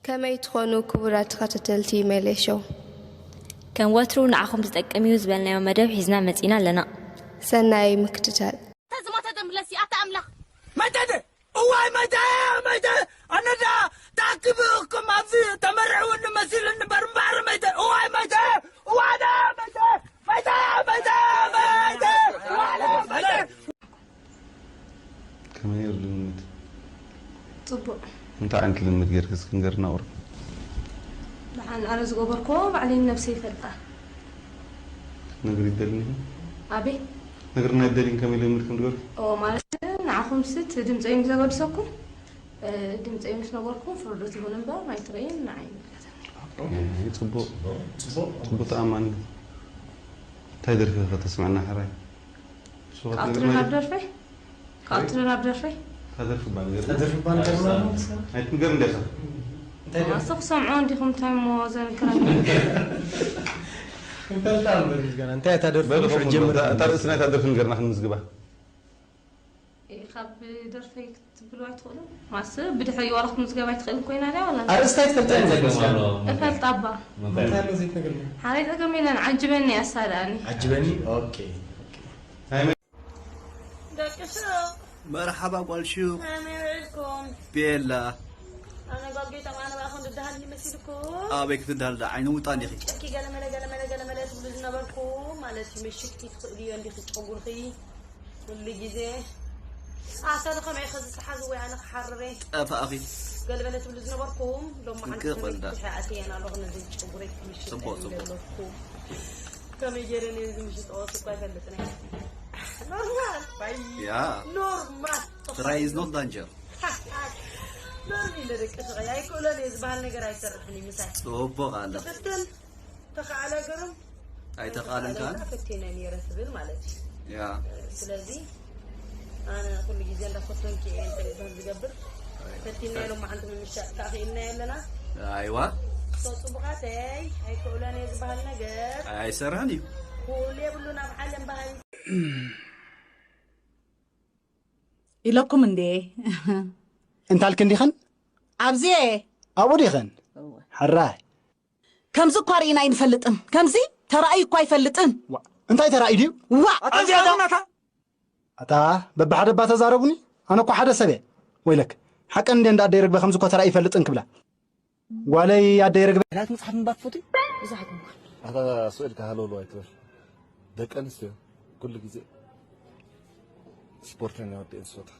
ከመይ ትኾኑ ክቡራት ተኸታተልቲ ሜሌ ሾው? ከም ወትሩ ንዓኹም ዝጠቅም እዩ ዝበልናዮ መደብ ሒዝና መጺና ኣለና። ሰናይ ምክትታል። ተዝሞተ ደምለሲ ኣታ ኣምላኽ። መይተ ደ እዋይ መይተ መይተ ኣነዳ ታክብኩም ኣብዚ ተመርዕውኒ መሲሉኒ በርምባር መይተ እዋይ መይተ እዋዳ መይተ መይተ መይተ መይተ እዋዳ መይተ። ከመይ ነይሩ ልምምድ? ጽቡቕ። እንታይ ዓይነት ልምምድ ጌርኪ እስኪ ንገርና ቁሩብ። ደሓን ኣነ ዝገበርክዎ ባዕለይ ንነብሰይ ይፈልጣ። ነግሪ ይደልኒ። ኣቤ። ነግርና ይደልኝ ከመይ ልምምድ ከም ትገብሪ? ኦ ማለት ንዓኹም ስት ድምፀይ ምስ ዘገድሰኩም እ፣ ድምፀይ ምስ ነገርኩም ፍርዱ ትብሉ እምበር ኣይትረይን ንዓይ ይምልከተኒ። ጽቡቕ። ጽቡቕ ተኣማኒ። እንታይ ደርፊ ከተስምዕና ሕራይ? እሱ ካብ ትረ ናብ ደርፈይ? ካብ ትረ ናብ ደርፈይ? ታደርፊ ባል ገርና። ታደርፊ ባል ገርና። ኣይትንገር እንዴኻ? እንታይ ደርፊ? ኣስተ ክሰምዖ እንዲኹም እንታይ እሞ ዘንክረኒ? እንፈልጣ እምበር ገና እንታይ ታደርፊ በል፣ ምሽ ጀምር። እታ ርእሲ ናይ ታደርፊ ንገርና ክንምዝግባ። እ፣ ካብ ደርፈይ ክትብሉ ኣይትኽእሉን? ማስ ብድሕሪ ዋላ ክትምዝገብ ኣይትኽእልን ኮይና ድያ ዋላ እንታይ? ኣርእስታ ኣይትፈልጥን እንታይ ኢኻ? ጸገም ኣለዎ? እፈልጣ እባ። እንታይ እንታይ ኣሎ ዘይትነግርኒ? ሓራይ ጸገም የለን፣ ዓጅበኒ እያ እሳ ደኣኒ። ዓጅበኒ? ኦኬ፣ ኦኬ። ደቂ ሹቕ። መርሓባ ጓል ሹቕ። ከመይ ውዒልኩም? ቤላ። ኣነ ጓል ጌታ ማነ ባእኹም ድደሃል ይመሲልኩም? ኣበይ ክትደሃል ደኣ? ዓይነ ውጣ እንዲኺ። ጨኪ ገለመለ ገለመለ ገለመለ ትብሉ ዝነበርኩም ማለት እዩ። ምሽክቲ ትኽእልዮ እንዲኺ ጨጉርኺ። ኩሉ ግዜ ኣታ ዶ ከመይ ኢኸ ዝሰሓዝ ወይ ኣነ ክሓርር እየ? ጠፋእኺ። ገልበለ ትብሉ ዝነበርኩም ሎሚ ጥንቅቕ ዓንተ በል ዳ። ብዝሒ ኣትየን ኣለኹ ነዚ ጨጉረይ ክምሽጥ ጽቡቕ፣ እየ ጽቡቕ። ዘለኹ። ከመይ ገይረ ነዚ ምሽጥ ኦስ እኳ ኣይፈልጥን እየ። ኖርማል። ያ። ኖርማል። Try is not danger። ኖርማል ደቂ ሸቐይ ኣይክእሎን እየ ዝበሃል ነገር ኣይሰርሕን እዩ ምሳይ። ጽቡቕ ኣለ። ትፍትን ተኸኣለ ግርም ኣይተኻእለን ከኣ? ፈቲነ ነይረ ትብል ማለት እዩ። ያ። ስለዚ ኣነ ኩሉ ግዜ እንዳፈተንኩ እየ እንተ ዝበሃል ዝገብር። ፈቲና ኢሎም መዓልቲ ምምሻጥ ከኣ ክኢልና ኣለና። ኣይዋ። ሶ ጽቡቓተይ ኣይክእሎን እየ ዝበሃል ነገር ኣይሰርሕን እዩ። ኩሉ የብሉን ኣብ ዓለም ባህሊ። ኢለኩም እንዴ? እንታልክ እንዲኸን? ኣብዚኤ። ኣብኡ ዲኸን? እወ። ሕራይ። ከምዚ እኳ ርኢና ኣይንፈልጥን። ከምዚ ተራእዩ እኳ ኣይፈልጥን። ዋ፣ እንታይ ተራእዩ ድዩ? ዋ! ኣታ ኣዝያ ዶ? ዝገርመካ። ኣታ፣ በብሓደ እባ ተዛረቡኒ። ኣነ እኮ ሓደ ሰብ እየ። ወይለክ፣ ሓቀን እንዴ እንዳ ኣደይ ርግበ ከምዚ እኮ ተራእዩ ይፈልጥን ክብላ። ጓለይ ኣደይ ርግበ። ናት መጽሓፍ ምንባብ ትፈትዊ? ብዙሓት ምኳን። ኣታ ስእልካ ሃለውለው ኣይትበል። ደቂ ኣንስትዮ ኩሉ ግዜ ስፖርተኛ ወዲ እየን ዝፈትዋ።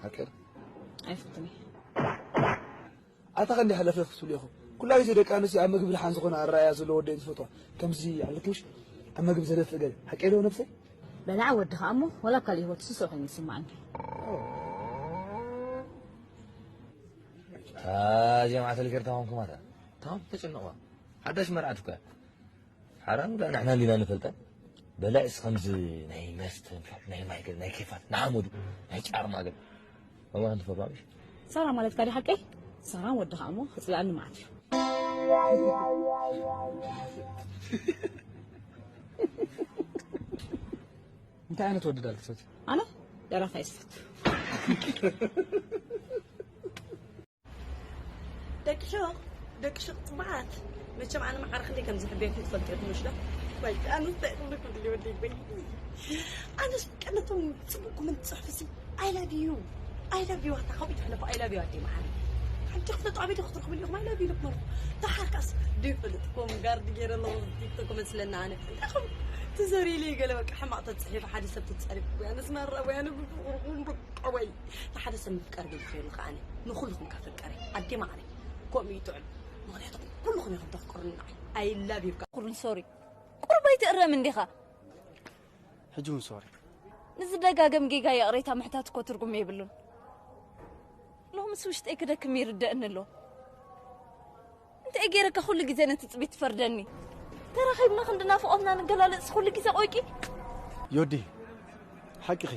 ሓቀይ? ኣይፈቱን እየ። ኣታ ኸንዲ ሓለፈ ክትብሉ ኢኹም። ኩላ ግዜ ደቂ ኣንስትዮ ኣብ ምግቢ ደሓን ዝኾነ ኣረኣእያ ዘለዎ ወዲ እየን ዝፈትዋ። ከምዚ ኣለኪ ምሽ ኣብ ምግቢ ዘደፍእ ገለ። ሓቀይ ዶ ነብሰይ? በላዕ ወድኻ እሞ፣ ወላ ካልእ ህይወት ስሱዕ ኮይኑ ይስምዓኒ። እታ እዚኣ ማዕተል ጌርታ ኾንኩማ እታ። እታ ተጨነቑዋ። ሓዳሽ መርዓት እኮ እያ። ሓራም ዳ ንሕና እንዲና ንፈልጠን። በላዕስ ከምዚ ናይ መስተ፣ ናይ ማይ ገለ፣ ናይ ኬፋት፣ ንሓመዱ፣ ናይ ጫርማ ገለ። እሞ ሓንቲ ፈርባ ምሽ? ሳራ ማለት ካዲ ሓቀይ? ሳራ ወድኻ እሞ ክጽልኣኒ መዓት እዩ። እንታይ ዓይነት ወዲ ዳል ትፈትዩ? ኣነ ደራፋይ ዝፈቱ። ደቂ ሹቕ፣ ደቂ ሹቕ ጽቡቓት። መቸም ኣነ መዓረ ክንደይ ከም ዝሕበየኩም ትፈልጡ ኢኹም ምሽ ዶ? ወይ፣ ኣነስ እንታይ ክብለኩም ድልየ ወደይ፣ ወይ። ኣነስ ቀነቶም ጽቡቕ ኮመንት ጽሑፍ ሲ፣ I love you፣ I love you፣ ኣታ ካብኡ ይትሕለፉ፣ I love you ኣደይ መዓረ። ሓንቲ ክፍለጡ ኣበይ ዶ ክትረኽቡ ኢኹም፣ I love you ኢልኩም ኣለኹ። ደሓር ከኣስ፣ ደይፈልጥኩም ጋርድ ገይረ ኣለኹ፣ ቲክቶክ መስለና ኣነ። እንታይ ኹም ትዘርይልይ ገለ በቃ ሕማቕ ተጽሒፉ ሓደ ሰብ ትጸሪፉ፣ ወይ ኣነስ መረ፣ ወይ ኣነ ብፍቕርኹም በቃ ወይ። ንሓደ ሰብ ምፍቃር ግን ይኽእል ከኣነ፣ ንኹልኹም ከፍቅር እየ። ኣደ መዓረይ፣ ከምኡ እዩ ጥዑም። ምኽንያቱ ኩልኹም ኢኹም ተፍቅሩኒ ንዓይ። I love you። ኩሉን ሶሪ። ቁሩብ ኣይትእረም እንዲኻ። ሕጂ እውን ሶሪ። ንዝደጋገም ጌጋ ይቕሬታ ምሕታት እኮ ትርጉም የብሉን። ሎምስ ውሽጠይ ክደክም ይርደእኒ ኣሎ። እንታይ ገይረካ ኩሉ ግዜ ነቲ ጽቢት ትፈርደኒ? ተራኺብና ክንዲ ናፍቖትና ንገላለጽ ኩሉ ግዜ ቆይቂ? ዮዲ፣ ሓቂኺ።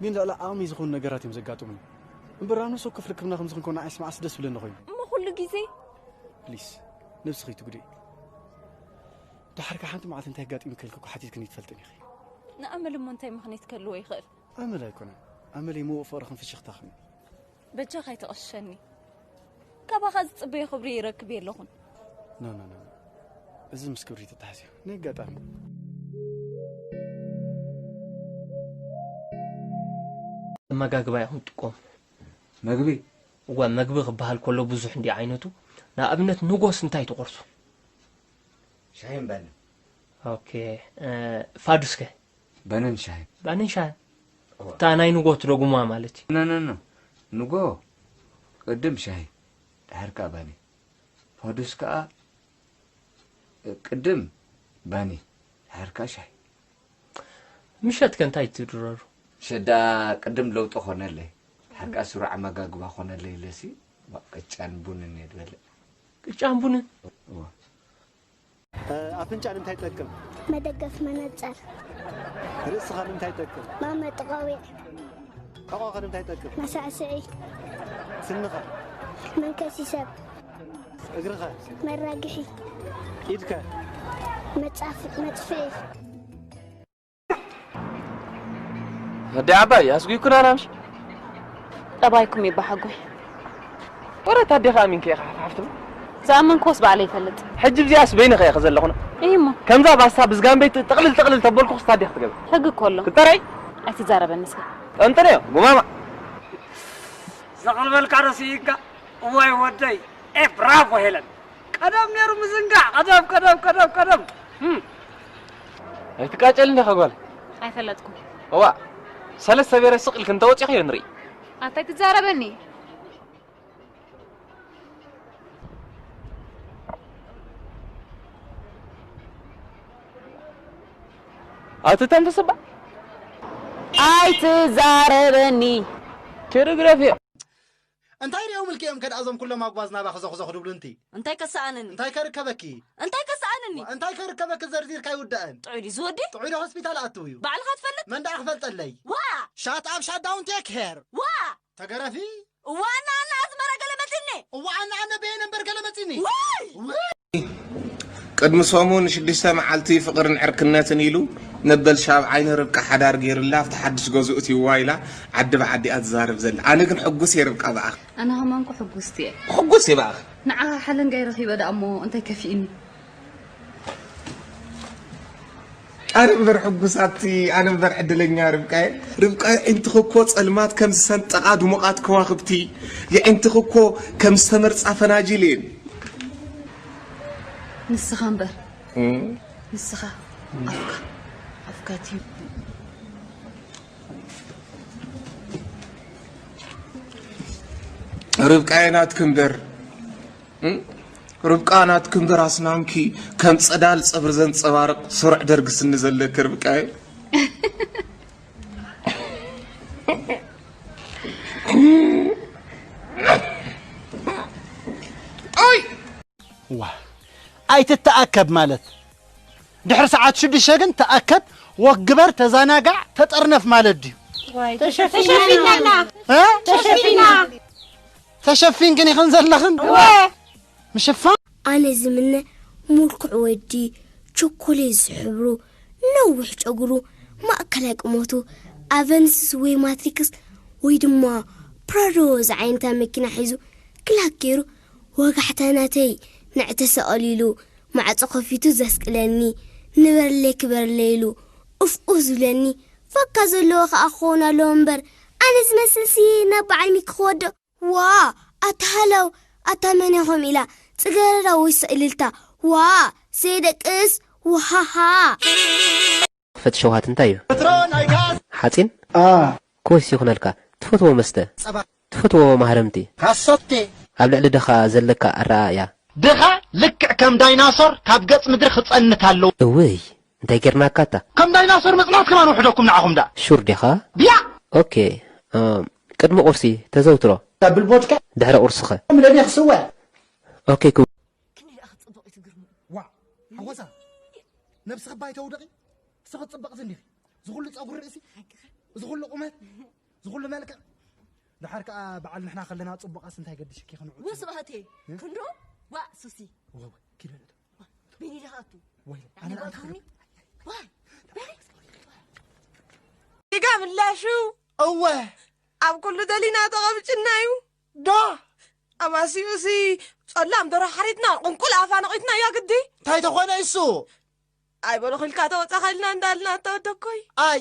ግን ልዕሊ ዓቕሚ ዝኾኑ ነገራት እዮም ዘጋጥሙኒ። እምበር ኣብ ነፍሲ ወከፍ ርክብና ከምዚ ክንኮን ንዓይስ መዓስ ደስ ብለኒ ኮይኑ። እሞ ኩሉ ግዜ? ፕሊስ፣ ነብስኺ ትጉድኢ። ደሓር ከ ሓንቲ መዓልቲ እንታይ ኣጋጢሙኪ ኢልኪ እኮ ሓቲትክኒ ኣይትፈልጥን ኢኺ። ንኣመል እሞ እንታይ ምኽንያት ክህልዎ ይኽእል? ኣመል ኣይኮነን። ኣመለይ ምዉቕ ፍቕርኽን ፍሽኽታኽን እዩ። በጃኻ ኣይተቐሽሸኒ። ካባኻ ዝጽበዮ ክብሪ ይረክብ የለኹን። ኖ፣ ኖ፣ ኖ፣ ኖ። እዚ ምስ ክብሪ ተተሓዝዮ። ናይ ኣጋጣሚ። ኣመጋግባ ኢኹም ትጥቀሙ። መግቢ? እወ፣ መግቢ ክበሃል ከሎ ብዙሕ እንዲ ዓይነቱ። ንኣብነት፣ ንጎስ እንታይ ትቆርሱ? ሻሂን ባንን። ኦኬ። እ፣ ፋዱስከ? ባንን ሻሂን። ባንን ሻሂን። እወ። እታ ናይ ንጎ ትደጉማ ማለት እዩ። ኖ፣ ኖ፣ ኖ። ንጎ ቅድም ሻሂ፣ ድሓር ከኣ ባኒ። ፋዱስ ከኣ ቅድም ባኒ፣ ድሓር ከኣ ሻሂ። ምሸት ከ እንታይ ትድረሩ? ምሸት ደኣ ቅድም ለውጢ ኾነለይ፣ ድሓር ከኣ ስሩዕ ኣመጋግባ ኾነለይ ኢለሲ፣ ዋ፣ ቅጫን ቡንን እየ ዝበልዕ። ቅጫን ቡንን? እወ። እ፣ ኣፍንጫ ንምንታይ ይጠቅም? መደገፍ መነጸር። ርእስኻ ንምንታይ ይጠቅም? መቐመጢ ቆቢዕ። ሕቖ ከ ንምንታይ ይጠቅም? መሳዕስዒ። ስንኻ? መንከሲ ሰብ። እግርኸ? መራግሒ። ኢድከ? መጻፍ-፣ መጽፍዒ። ኣደ ዓባይ ኣስጒኩና ናምሽ። ጠባይኩም ይባሓጎይ። ወረ ታዴኻ ኣሚንከ ኢኻ ሓፍትም? ዝኣመንክዎስ ባዕለይ ይፈልጥ። ሕጂ ብዚኣስ በይንኸ ኢኸ ዘለኹና? እዩሞ። ከምዛ ባስታ ብዝጋምበይ ጥ-፣ ጥቕልል ጥቕልል ተበልኩ ክስታዴ ክትገብር? ሕጊ እኮ ኣሎ። ትጠረይ? ኣይትዛረበኒ እስከ። ጠንጥነዮ፣ ጉማማ። ዘቕልበልካ ዶ ስኢንካ? እዋይ ወደይ። ኤ፣ ብራቮ ሄለን። ቀደም ነይሩ ምዝንጋዕ። ቀደም፣ ቀደም፣ ቀደም፣ ቀደም። እም። ኣይትቃጨል እንዲኻ ጓል። ኣይፈለጥኩም። እዋ፣ ሰለስተ ቤረ ስቕ ኢልክ እንተወፂእኽዮ ንርኢ። ኣታ ኣይትዛረበኒ። ኣቲ ተንፍስባ። ኣይትዛረበኒ። ኬዶግራፊ። እንታይ ሪኦም ምልኪ እዮም ከድኣ እዞም ኩሎም ኣጉባዝ ናባኺ ዞኽዞኽ ድብሉ እንቲ? እንታይ ከሰኣነኒ? እንታይ ከርከበኪ? እንታይ ከሰኣነኒ? እንታይ ከርከበኪ ዘርዚርካ ኣይውዳእን። ጥዑይ ድዩ ዝወዲ? ጥዑይ ዶ ሆስፒታል ኣትው እዩ? ባዕልኻ ትፈልጥ? መን ደኣ ክፈልጠለይ? ዋ! ሻት ኣብ ሻት ዳውን ቴክ ሄር። ዋ! ተገረፊ። እዋ፣ ኣና፣ ኣና፣ ኣስመራ ገለ መጺኒ። እዋ፣ ኣና፣ ኣነ በየነ እምበር ገለ መጺኒ። ውይ! ውይ! ቅድሚ ሰሙን ሽዱሽተ መዓልቲ ፍቕርን ዕርክነትን ኢሉ፣ መበል ሻብ ዓይኒ ርብቃ ሓዳር ገይሩላ፣ ኣብቲ ሓድሽ ገዝኡ እትይዋ ኢላ፣ ዓዲ ብዓዲ እያ ትዛረብ ዘላ። ኣነ ግን ሕጉስ እየ ርብቃ ብኣኺ። ኣነ ከማንኩ ሕጉስቲ እየ። ሕጉስ እየ ብኣኺ። ንዓኻ ሓለንጋይ ረኺበ ደኣ እሞ እንታይ ከፊእኒ? ኣነ እምበር ሕጉሳቲ፣ ኣነ እምበር ዕድለኛ ርብቃየ። ርብቃየ፣ ኣዒንትኺ እኮ ጸልማት ከም ዝሰንጠቓ ድሙቓት ከዋኽብቲ፣ የዒንትኺ እኮ ከም ዝተመርጻ ፈናጅል እየን። ንስኻ እምበር፣ እም። ንስኻ ኣፍካ፣ ኣፍካ እቲ ርብቃየ ናትኪ እምበር፣ እም? ርብቃ ናትኪ እምበር ኣስናንኪ ከም ጸዳል ጸፍሪ ዘንጸባርቕ ስሩዕ ደርጊ ስኒ ዘለኪ ርብቃየ። ኦይ! ዋ፣ ኣይትተኣከብ ማለት። ድሕሪ ሰዓት ሽዱሽተ ግን ተኣከብ፣ ወክ ግበር፣ ተዘናጋዕ፣ ተጠርነፍ ማለት ድዩ? ተሸፊና። ተሸፊና። እ? ተሸፊና። ተሸፊንክን ኢኽን ዘለኽን? እወ። ምሽፋን? ኣነ ዝምነ ምልኩዕ ወዲ፣ ቸኮሌት ዝሕብሩ፣ ነዊሕ ጨጉሩ፣ ማእከላይ ቁመቱ፣ ኣቨንስስ ወይ ማትሪክስ ወይ ድማ ፕራዶ ዝዓይነታ መኪና ሒዙ ክላክ ገይሩ፣ ወጋሕታ ናተይ ንዕ ተሰቐሊሉ፣ ማዕጾ ከፊቱ ዘስቅለኒ፣ ንበርለይ ክበርለይ ኢሉ ኡፍ ኡፍ ዝብለኒ፣ ፋካ ዘለዎ ከኣ ክኸውን ኣለዎ እምበር፣ ኣነ ዝመስልሲ ናብ በዓል ሚኪ ክወዶ። ዋ፣ ኣታ ሃለው፣ ኣታ መን ኢኹም ኢላ፣ ጽገረዳ ወይስ እልልታ? ዋ፣ ዘይደቅስ፣ ውሃሃ። ክፈት ሸውሃት እንታይ እዩ? ሓጺን? ኮስ ይኹነልካ። ትፈትዎ መስተ? ጸባ። ትፈትዎ ማህረምቲ? ካሶቴ። ኣብ ልዕሊ ድኻ ዘለካ ኣረኣእያ? ድኻ ልክዕ ከም ዳይናሶር ካብ ገጽ ምድሪ ክጸንት ኣለዎ። እውይ፣ እንታይ ጌርናካ ኣታ? ከም ዳይናሶር ምጽናት ከማን ውሕደኩም ንዓኹም ደኣ። ሹር ዲኻ? ብያ! ኦኬ፣ እ፣ ቅድሚ ቁርሲ ተዘውትሮ? ዳብል ቮድካ? ድሕሪ ቁርሲ ኸ? ምለኒ ክስወ። ኦኬ፣ ክው- ክንደይ ደኣ ክትጽብቕ እዩ ትግርሙ። ዋ፣ ሓጎሳ፣ ነብስኺ ባይታ ውደቒ። ንስኺ ትጽብቕሲ እንዲኺ። እዚ ኩሉ ጸጉሪ ርእሲ፣ እዚ ኩሉ ቁመት፣ እዚ ኩሉ መልክዕ። ድሓር ከኣ በዓል ንሕና ከለና ጽቡቓስ እንታይ ገድሽኪ ክንዑ? ወስ ባህቴ፣ እ? ክንዶ? ዋ፣ ሱሲ። ወ-፣ ወ-፣ ኪድ በል። በይኒ ዲኻ ኣቱ? ወይ፣ ኣነ ኣንተ ኣንተ ዋ፣ በይ። ጌጋ ምላሹ፣ እወ። ኣብ ኩሉ ደሊና ተቐብጭና እዩ። ዶ? ኣባሲኡሲ ጸላም ደሮ ሓሪትና ቁንቁል ኣፋ ነቒትና እያ ግዲ። እንታይ ተኾነ እሱ? ኣይ በሎ ኺልካ ተወጻኻ ኢልና እንዳልና ተወደኮይ። ኣይ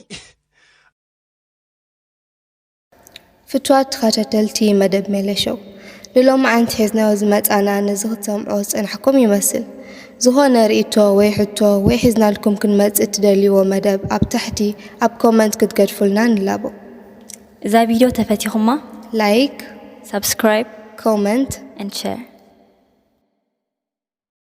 ፍትዋት ተኸታተልቲ መደብ ሜለሾው፣ ንሎማዓንቲ ሒዝናዮ ዝመጻና ነዚ ክትሰምዖ ዝጸናሕኩም ይመስል። ዝኾነ ርእይቶ ወይ ሕቶ ወይ ሒዝናልኩም ክንመጽእ እትደልይዎ መደብ ኣብ ታሕቲ ኣብ ኮመንት ክትገድፉልና ንላቦ። እዛ ቪድዮ ተፈቲኹማ ላይክ፣ ሳብስክራይብ ኮመንት and share